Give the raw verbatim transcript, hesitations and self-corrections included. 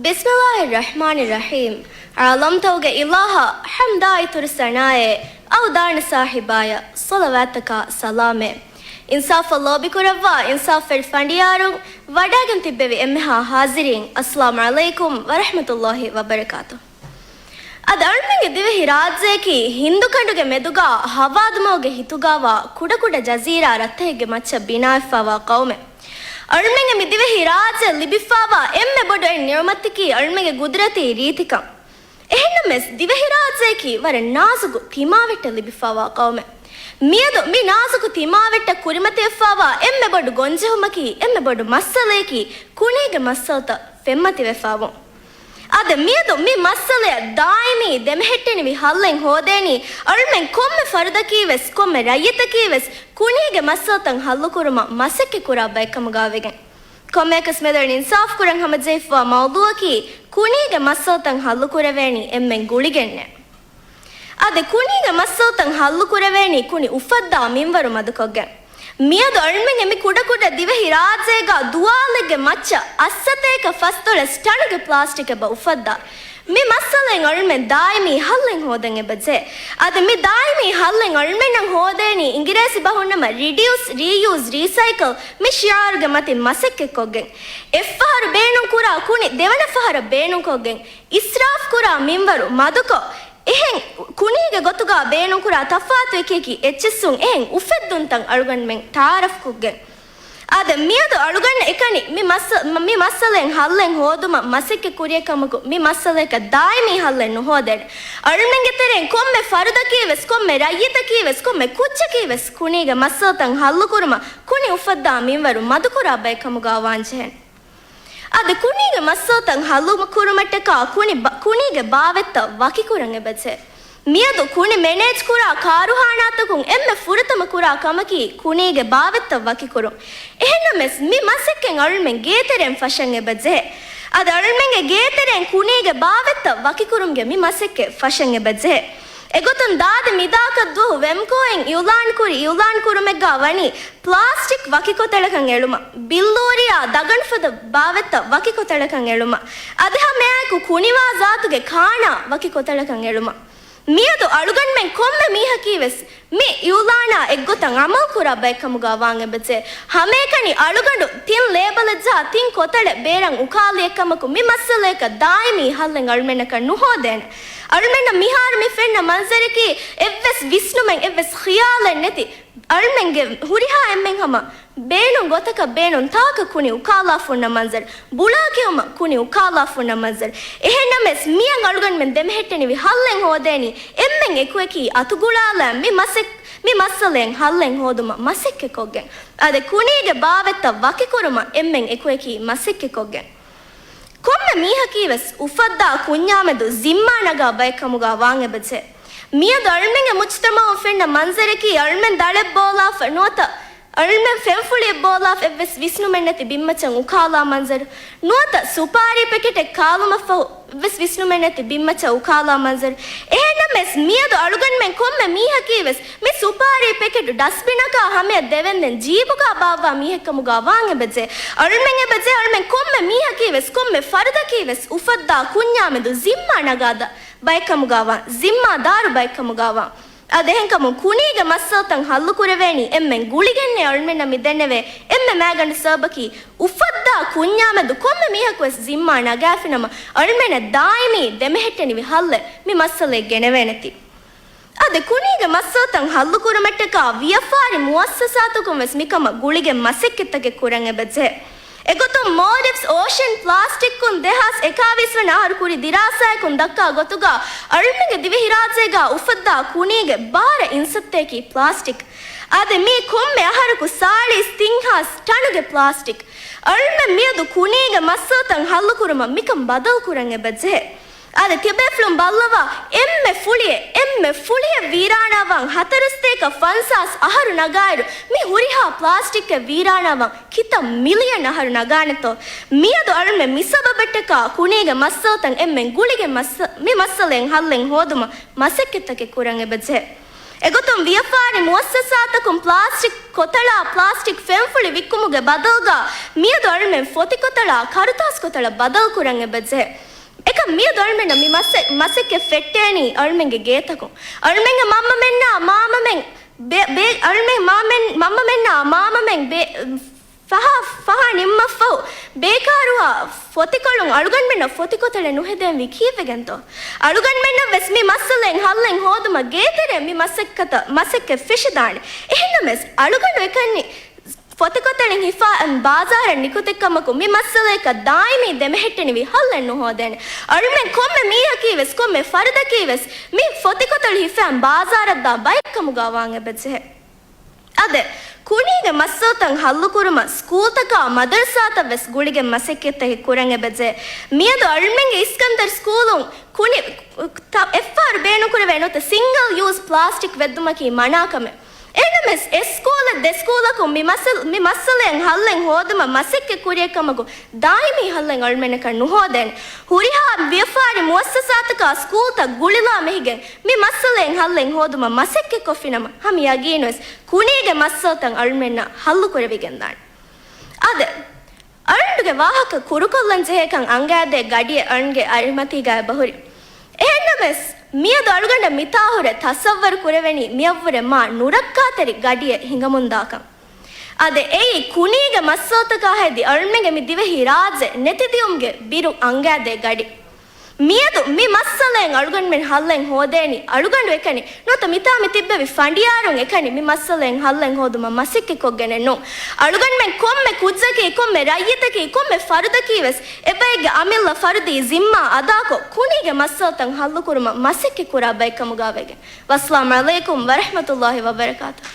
ބިސްމިއްލާހިއްރަޙްމާނިއްރަޙީމް. ޢާލަމްތަކުގެ އިލާހަށް ޙަމްދާއި ތުރު ސަނާއެއް، އަވަދާނަ ސާހިބާޔަށް ޞަލަވާތަކާ ސަލާމެއް. އިންސާފަށް ލޯބިކުރައްވާ އިންސާފުވެރި ފަނޑިޔާރުން، ވަޑައިގެން ތިއްބެވި އެންމެހާ ޙާޟިރީން، އައްސަލާމު ޢަލައިކުމް ވަރަޙްމަތުﷲި ވަބަރަކާތުހު. އަދި އަޅުމެންގެ ދިވެހި ރާއްޖެއަކީ ހިންދުކަނޑުގެ މެދުގާ ހަވާދުމަގުގެ ހިތުގާވާ ކުޑަކުޑަ ޖަޒީރާ ރަށްތަކެއްގެ މައްޗަށް ބިނާވެފާވާ ޤައުމެއް. އަޅުމެންގެ މި ދިވެހި ރާއްޖެ ލިބިފާވާ އެންމެ ބޮޑު އެއް ނިޢުމަތަކީ އަޅުމެންގެ ގުދުރަތީ ރީތިކަން. އެހެންނަމަވެސް، ދިވެހިރާއްޖެއަކީ ވަރަށް ނާޒުކު ތިމާވެއްޓަށް ލިބިފާވާ ޤައުމެއް. މިއަދު މި ނާޒުކު ތިމާވެއްޓަށް ކުރިމަތިވެފާވާ އެންމެ ބޮޑު ގޮންޖެހުމަކީ، އެންމެ ބޮޑު މައްސަލަޔަކީ، ކުނީގެ މައްސަލަތައް ފެންމަތިވެފާވުން. އަދި މިއަދު މި މައްސަލަޔަށް ދާއިމީ ދެމެހެއްޓެނިވި ހައްލެއް ހޯދޭނީ، އަޅުމެން ކޮންމެ ފަރުދަކީވެސް، ކޮންމެ ރައްޔިތަކީވެސް، ކުނީގެ މައްސަލަތައް ހައްލުކުރުމަށް މަސައްކަތް ކުރާ ބައެއްކަމުގާވެގެން. ކޮންމެއަކަސް މެދުވެރިން އިންސާފު ކުރަން ހަމަޖެހިފައިވާ މައުޟޫއަކީ، ކުނީގެ މައްސަލަތައް ހައްލުކުރެވޭނީ އެންމެން ގުޅިގެންނޭ. އަދި ކުނީގެ މައްސަލަތައް ހައްލުކުރެވޭނީ ކުނި އުފައްދާ މިންވަރު މަދުކޮށްގެން. މިއަދު އަޅުމެންގެ މި ކުޑަކުޑަ ދިވެހި ރާއްޖޭގާ ދުވާލެއްގެ މައްޗަށް އަށްސަތޭކަ ފަސްދޮޅަސް ޓަނުގެ ޕްލާސްޓިކް އެބަ އުފައްދާ. މި މައްސަލައިން އަޅުމެން ދާއިމީ ހައްލެއް ހޯދަން އެބަޖެހޭ. އަދި މި ދާއިމީ ހައްލެއް އަޅުމެންނަށް ހޯދޭނީ އިނގިރޭސި ބަހުންނަމަ ރިޑިއުސް، ރީޔޫސް، ރީސައިކަލް މި ޝިޢާރުގެ މަތިން މަސައްކަތްކޮށްގެން. އެއްފަހަރު ބޭނުންކުރާ ކުނި ދެވަނަ ފަހަރަށް ބޭނުންކޮށްގެން، އިސްރާފް ކުރާ މިންވަރު މަދުކޮށް، އެހެން ކުނީގެ ގޮތުގާ ބޭނުންކުރާ ތަފާތު އެކިއެކި އެއްޗިއްސުން އެހެން އުފެއްދުންތައް އަޅުގަނޑުމެން ތަޢާރަފްކޮށްގެން. އާދެ، މިއަދު އަޅުގަނޑަށް އެކަނި މި މައްސަ-، މަ-، މި މައްސަލައިން ހައްލެއް ހޯދުމަށް މަސައްކަތް ކުރިޔަކަމަކު، މި މައްސަލަޔަކަށް ދާއިމީ ހައްލެއް ނުހޯދޭނެ. އަޅުމެންގެ ތެރެއިން ކޮންމެ ފަރުދަކީވެސް، ކޮންމެ ރައްޔިތަކީވެސް، ކޮންމެ ކުއްޖަކީވެސް ކުނީގެ މައްސަލަތައް ހައްލުކުރުމަށް ކުނި އުފައްދާ މިންވަރު މަދުކުރާ ބައެއް ކަމުގާ ވާންޖެހޭނެ. އަދި ކުނީގެ މައްސަލަތައް ހައްލު ކުރުމަށްޓަކާ ކުނި ބަ-، ކުނީގެ ބާވަތްތައް ވަކިކުރަން އެބަޖެހޭ. މިއަދު ކުނި މެނޭޖް ކުރާ ކާރުހާނާތަކުން އެންމެ ފުރަތަމަ ކުރާ ކަމަކީ ކުނީގެ ބާވަތްތައް ވަކިކުރުން. އެހެންނަމަވެސް، މި މަސައްކަތް އަޅުމެން ގޭތެރެއިން ފަށަން އެބަޖެހޭ. އަދި އަޅުމެންގެ ގޭތެރެއިން ކުނީގެ ބާވަތްތައް ވަކިކުރުމުގެ މި މަސައްކަތް ފަށަން އެބަޖެހޭ. އެގޮތުން ދާދި މިދާކަށްދުވަހު ވެމްކޯއިން އިއުލާންކުރި، އިއުލާންކުރުމެއްގާ ވަނީ ޕްލާސްޓިކް ވަކިކޮތަޅަކަށް އެޅުމަށް، ބިއްލޫރިއާ ދަގަނޑުފަދަ ބާވަތްތައް ވަކިކޮތަޅަކަށް އެޅުމަށް، އަދި ހަމައެއާއެކު ކުނިވާ ޒާތުގެ ކާނާ ވަކިކޮތަޅަކަށް އެޅުމަށް. މިއަދު އަޅުގަނޑުމެން ކޮންމެ މީހަކީވެސް މި އިއުލާނާ އެއްގޮތަށް އަމަލުކުރާ ބައެއްކަމުގާ ވާން އެބަޖެހޭ. ހަމައެކަނި އަޅުގަނޑު ތިން ލޭބަލެއްޖާ ތިން ކޮތަޅެއް ބޭރަށް އުކާލިއެއްކަމަކު، މި މައްސަލަޔަކަށް ދާއިމީ ހައްލެއް އަޅުމެންނަކަށް ނުހޯދޭނެ. އަޅުމެންނަށް މިހާރު މި ފެންނަ މަންޒަރަކީ އެއްވެސް ވިސްނުމެއް، އެއްވެސް ޚިޔާލެއް ނެތި، އަޅުމެންގެ ހުރިހާ އެންމެން ހަމަ ބޭނުން ގޮތަކަށް ބޭނުން ތާކަށް ކުނި އުކާލާފަ ހުންނަ މަންޒަރު، ބުޅާ ކެއުމަށް ކުނި އުކާލާފަ ހުންނަ މަންޒަރު. އެހެންނަމަވެސް، މިއަށް އަޅުގަނޑުމެން ދެމެހެއްޓެނިވި ހައްލެއް ހޯދޭނީ އެންމެން އެކުއެކީ އަތުގުޅާލާ މި މަސައް-، މި މައްސަލައިން ހައްލެއް ހޯދުމަށް މަސައްކަތްކޮށްގެން. އަދި ކުނީގެ ބާވަތްތައް ވަކިކުރުމަށް އެންމެން އެކުއެކީ މަސައްކަތްކޮށްގެން. ކޮންމެ މީހަކީވެސް އުފައްދާ ކުންޏާމެދު ޒިންމާ ނަގާ ބައެއް ކަމުގާ ވާން އެބަޖެހޭ. މިއަދު އަޅުމެންގެ މުޖްތަމައުން ފެންނަ މަންޒަރަކީ އަޅުމެން ދަޅެއް ބޯލާފަ ނުވަތަ އަޅުމެން ފެންފުޅިއެއް ބޯލާފަ އެއްވެސް ވިސްނުމެއް ނެތި ބިންމައްޗަށް އުކާލާ މަންޒަރު، ނުވަތަ ސުޕާރީ ޕެކެޓެއް ކާލުމަށްފަހު އެއްވެސް ވިސްނުމެއް ނެތި ބިންމައްޗަށް އުކާލާ މަންޒަރު. އެހެންނަމަވެސް، މިއަދު އަޅުގަނޑުމެން ކޮންމެ މީހަކީވެސް މި ސުޕާރީ ޕެކެޓު ޑަސްބިނަކާ ހަމަޔަށް ދެވެންދެން ޖީބުގާ ބާއްވާ މީހެއްކަމުގާ ވާން އެބަޖެހޭ. އަޅުމެން އެބަޖެހޭ އަޅުމެން ކޮންމެ މީހަކީވެސް ކޮންމެ ފަރުދަކީވެސް އުފައްދާ ކުންޏާމެދު ޒިންމާ ނަގާ ދަ-، ބައެއްކަމުގާ ވާން، ޒިންމާދާރު ބައެއްކަމުގާ ވާން. އަދި އެހެންކަމުން ކުނީގެ މައްސަލަތައް ހައްލުކުރެވޭނީ އެންމެން ގުޅިގެންނޭ. އަޅުމެންނަށް މި ދެންނެވޭ އެންމެ މައިގަނޑު ސަބަބަކީ އުފައްދާ ކުންޏާމެދު ކޮންމެ މީހަކުވެސް ޒިންމާ ނަގާފިނަމަ، އަޅުމެންނަށް ދާއިމީ ދެމެހެއްޓެނިވި ހައްލެއް މި މައްސަލައަށް ގެނެވޭނެތީ. އަދި ކުނީގެ މައްސަލަތައް ހައްލުކުރުމަށްޓަކާ ވިޔަފާރި މުއައްސަސާތަކުން ވެސް މިކަމަށް ގުޅިގެން މަސައްކަތްތަކެއް ކުރަން އެބަޖެހޭ. އެގޮތުން މޯލްޑިވްސް އޯޝަން ޕްލާސްޓިކުން ދެހާސް އެކާވީސް ވަނަ އަހަރު ކުރި ދިރާސާއަކުން ދައްކާ ގޮތުގާ އަޅުމެންގެ ދިވެހިރާއްޖޭގާ އުފައްދާ ކުނީގެ ބާރަ އިންސައްތައަކީ ޕްލާސްޓިކް. އަދި މީ ކޮންމެ އަހަރަކު ސާޅީސް ތިން ހާސް ޓަނުގެ ޕްލާސްޓިކް. އަޅުމެން މިއަދު ކުނީގެ މައްސަލަތައް ހައްލުކުރުމަށް މިކަން ބަދަލުކުރަން އެބަޖެހޭ. އަދި ތިބޭފުޅުން ބައްލަވާ، އެންމެ ފުޅިއެއް، އެންމެ ފުޅިއެއް ވީރާނާވާން ހަތަރުސަތޭކަ ފަންސާސް އަހަރު ނަގާއިރު، މި ހުރިހާ ޕްލާސްޓިކެއް ވީރާނާވާން ކިތައް މިލިއަން އަހަރު ނަގާނެތޯ؟ މިއަދު އަޅުމެން މި ސަބަބަށްޓަކާ ކުނީގެ މައްސަލަތައް އެންމެން ގުޅިގެން މައްސަ-، މި މައްސަލައިން ހައްލެއް ހޯދުމަށް މަސައްކަތްތަކެއް ކުރަން އެބަޖެހޭ. އެގޮތުން ވިޔަފާރި މުއައްސަސާތަކުން ޕްލާސްޓިކް ކޮތަޅާ ޕްލާސްޓިކް ފެންފުޅި ވިއްކުމުގެ ބަދަލުގަ މިއަދު އަޅުމެން ފޮތި ކޮތަޅާ ކަރުތާސް ކޮތަޅަށް ބަދަލު ކުރަން އެބަޖެހޭ. އެކަމް މިއަދު އަޅުމެންނަށް މި މަސެ-، މަސައްކަތް ފެއްޓޭނީ އަޅުމެންގެ ގޭތަކުން. އަޅުމެންގެ މަންމަމެންނާ މާމަމެން ބޭ-، ބޭ-، އަޅުމެން މާމެން-، މަންމަމެންނާ މާމަމެން ބޭ-، ފަހާ، ފަހާ ނިންމަށްފަހު ބޭކާރުވާ ފޮތިކޮޅުން އަޅުގަނޑުމެންނަށް ފޮތިކޮތަޅެއް ނުހެދޭންވީ ކީއްވެގެންތޯ؟ އަޅުގަނޑުމެންނަށް ވެސް މި މައްސަލައިން ހައްލެއް ހޯދުމަށް ގޭތެރޭ މި މަސައްކަތަށް، މަސައްކަތް ފެށިދާނެ. އެހެންނަމަވެސް، އަޅުގަނޑު އެކަންޏި ފޮތިކޮތަޅިން ހިފާ އަން ބާޒާރަށް ނިކުތެއްކަމަކު، މި މައްސަލަޔަކަށް ދާއިމީ ދެމެހެއްޓެނިވި ހައްލެއް ނުހޯދޭނެ. އަޅުމެން ކޮންމެ މީހަކީ ވެސް، ކޮންމެ ފަރުދަކީ ވެސް، މި ފޮތިކޮތަޅު ހިފާ އަން ބާޒާރަށްދާ ބައެއްކަމުގާ ވާން އެބަޖެހޭ. އާދެ، ކުނީގެ މައްސަލަތައް ހައްލުކުރުމަށް ސްކޫލްތަކާ މަދަރުސާތައް ވެސް ގުޅިގެން މަސައްކަތްތަކެއް ކުރަން އެބަޖެހޭ. މިއަދު އަޅުމެންގެ އިސްކަންދަރު ސްކޫލުން ކުނި ތަ-، އެއްފަހަރު ބޭނުންކުރެވޭ ނުވަތަ ސިންގަލް ޔޫސް ޕްލާސްޓިކް ވެއްދުމަކީ މަނާކަމެއް. އެހެންނަމަވެސް، އެ ސްކޫލެއް ދެ ސްކޫލަކުން މި މައްސަލަ-، މި މައްސަލައިން ހައްލެއް ހޯދުމަށް މަސައްކަތް ކުރިއެއްކަމަކު، ދާއިމީ ހައްލެއް އަޅުމެންނަކަށް ނުހޯދޭނެ. ހުރިހާ ވިޔަފާރި މުއައްސަސާތަކާ ސްކޫލްތައް ގުޅިލާ މެހިގެން، މި މައްސަލައިން ހައްލެއް ހޯދުމަށް މަސައްކަތްކޮށްފިނަމަ، ހަމަ ޔަގީނުވެސް ކުނީގެ މައްސަލަތައް އަޅުމެންނަށް ހައްލުކުރެވިގެންދާނެ. އާދެ، އަޅުގަނޑުގެ ވާހަކަ ކުރުކޮށްލަން ޖެހޭކަން އަނގައިދޭ ގަޑިއެއް އަޅުގަނޑުގެ އަރިމަތީގަ އެބަހުރި. އެހެންނަމަވެސް، މިއަދު އަޅުގަނޑަށް މިތާހުރެ ތަސައްވަރު ކުރެވެނީ މިއަށްވުރެ މާ ނުރައްކާތެރި ގަޑިއެއް ހިނގަމުންދާކަން. އާދެ، އެއީ ކުނީގެ މައްސަލަތަކާ ހެދި އަޅުމެންގެ މި ދިވެހި ރާއްޖެ ނެތިދިޔުމުގެ ބިރު އަނގައިދޭ ގަޑި. މިއަދު މި މައްސަލައިން އަޅުގަނޑުމެން ހައްލެއް ހޯދޭނީ އަޅުގަނޑު އެކަނި ނުވަތަ މިތާ މި ތިއްބެވި ފަނޑިޔާރުން އެކަނި މި މައްސަލައިން ހައްލެއް ހޯދުމަށް މަސައްކަތްކޮށްގެނެއް ނޫން. އަޅުގަނޑުމެން ކޮންމެ ކުއްޖަކީ، ކޮންމެ ރައްޔިތަކީ، ކޮންމެ ފަރުދަކީ ވެސް އެބައެއްގެ އަމިއްލަ ފަރުދީ ޒިންމާ އަދާކޮށް، ކުނީގެ މައްސަލަތައް ހައްލުކުރުމަށް މަސައްކަތްކުރާ ބައެއްކަމުގާވެގެން. ވައްސަލާމް ޢަލައިކުމް ވަރަޙްމަތުﷲ ވަބަރަކާތުހު.